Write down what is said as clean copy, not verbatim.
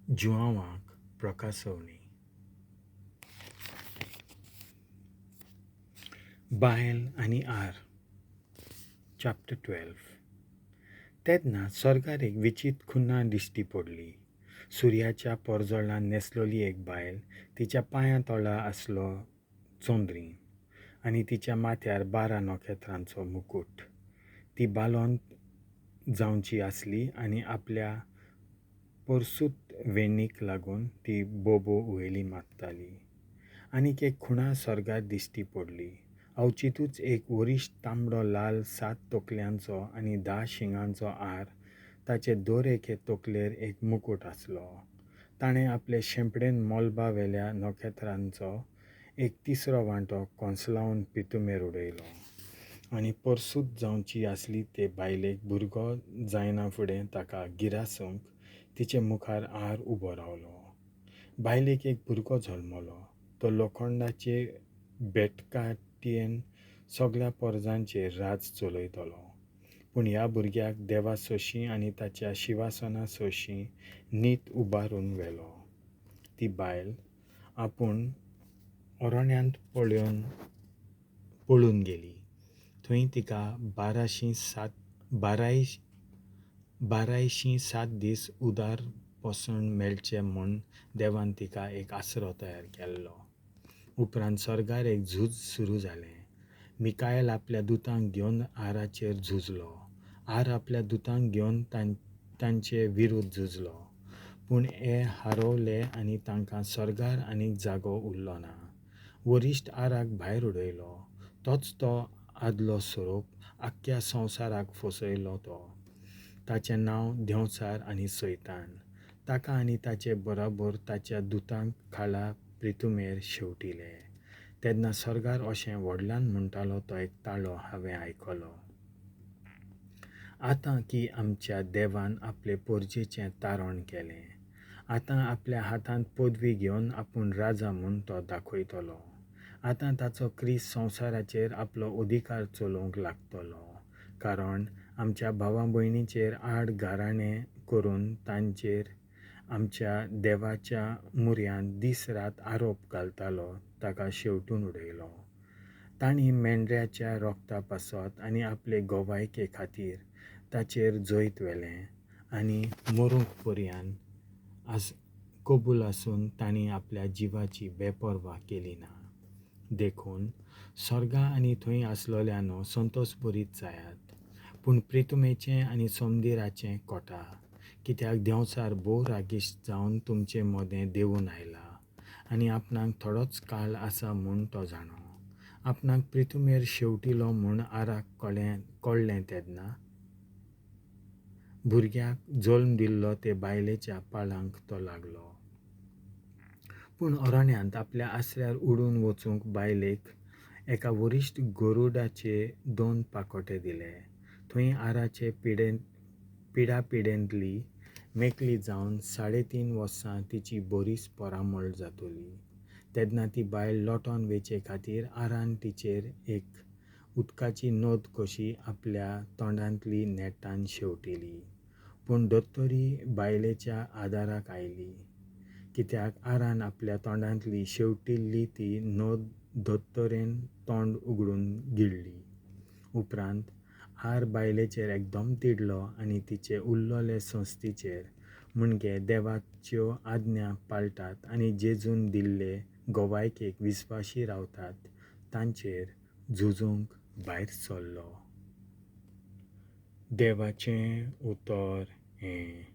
जुआंवाक प्रकासवणी. बायल आनी R, chapter 12. तेन्ना स्वर्गार एक विचित्र खुन्ना दिश्टी पडली. सुर्याच्या पोरजोळान न्हेसलोली एक बायल, तिच्या पांयां तोळा आसलो चंद्रीण आनी तिच्या माथ्यार 12 नखेत्रांचो मुकूट. ती बालोंत जावची आसली आनी आपल्या परसूत वेणीक लागून ती बोबो उयली मारताली. आनीक एक खुणा स्वर्गार दिश्टी पडली. अवचितूच एक वरिश्ठ तांबडो लाल 7 तकल्यांचो आनी 10 शिंगांचो आर, ताचे दर एके तकलेर एक मुकूट आसलो. ताणें आपले शेंपडेन मोलबा वेल्या नखेत्रांचो एक तिसरो वांटो कोंसलावन पितुमेर उडयलो आनी परसूत जावची आसली ते बायलेक भुरगो जायना फुडें ताका गिरासूंक तिचे मुखार आर उबो रावलो. बायलेक एक भुरगो जल्मलो. तो लोखंडाचे बेटकाटयेन सगळ्या पोरजांचेर राज चलयतलो. पूण ह्या भुरग्याक देवा सोशी आनी ताच्या शिवासना सोशी नीत उबारून व्हेलो. ती बायल आपूण अरण्यांत पळून गेली. थंय तिका 1207 दीस उदार पोसण मेळचें म्हूण देवान तिका एक आसरो तयार केल्लो. उपरांत स्वर्गार एक झूज सुरू जालें. मिकायल आपल्या दुतांक घेवन आराचेर झुजलो. आर आपल्या दुतांक घेवन तांचे विरुद्ध झुजलो. पूण हे हारवले आनी तांकां स्वर्गार आनीक जागो उरलो ना. वरिश्ठ आराक भायर उडयलो. तोच तो आदलो सोरोप, आख्ख्या संवसाराक फसयलो तो. ताचें नांव देंवचार आनी सैतान. ताका आनी ताचे बराबर ताच्या दुतांक खाला प्रितुमेर शेवटिले. तेन्ना स्वर्गार अशें व्हडल्यान म्हणटालो तो एक ताळो हांवें आयकलो. आतां की आमच्या देवान आपले पोरजेचें तारण केलें, आतां आपल्या हातांत पदवी घेवन आपूण राजा म्हूण तो दाखयतलो. आतां ताचो क्रिस्त संवसाराचेर आपलो अधिकार चलोवंक लागतलो. कारण आमच्या भावा भयणीचेर आड गाराणें करून तांचेर आमच्या देवाच्या मुऱ्यांत दीस रात आरोप घालतालो ताका शेवटून उडयलो. तांणी मेंढऱ्याच्या रोगता पासत आनी आपले गोवायके खातीर ताचेर जैत व्हेलें आनी मरूंक पर्यान कबूल आसून तांणी आपल्या जिवाची बेपर्वा केली ना. देखून स्वर्गा आनी थंय आसलोल्यानो संतोष बरीत जायात. पूण प्रितुमेचें आनी सोमदिराचें कोटा, कित्याक देंवचार भोव रागिश्ट जावन तुमचे मदें देंवून आयला आनी आपणाक थोडोच काळ आसा म्हूण तो जाणो. आपणाक प्रितुमेर शेवटिलो म्हूण आराक कळ्ळें तेन्ना भुरग्याक जल्म दिल्लो ते बायलेच्या पाळांक तो लागलो. पूण अरण्यांत आपल्या आसऱ्यार उडून वचूंक बायलेक एका वरिश्ठ गरुडाचे 2 पाकोटे दिले. थंय आराचे पिडापिडेंतली मेकळी जावन 3.5 वर्सां तिची बरीच परामळ जातली. तेन्ना ती बायल लोटोन वेचे खातीर आरान तिचेर एक उदकाची नद कशी आपल्या तोंडांतली नेटान शेवटिली. पूण दोतोरी बायलेच्या आदाराक आयली. कित्याक आरान आपल्या तोंडांतली शेवटिल्ली ती नद दोतोरेन तोंड उगडून गिळ्ळी. उपरांत आर बायलेचेर एकदम तिडलो आनी तिचे उल्लोले संस्थेचेर म्हणजे देवाच्यो आज्ञा पाळटात आनी जेजून दिल्ले गोवायकेक विस्वाशी रावतात तांचेर झुजूंक भायर सरलो. देवाचें उतर हें.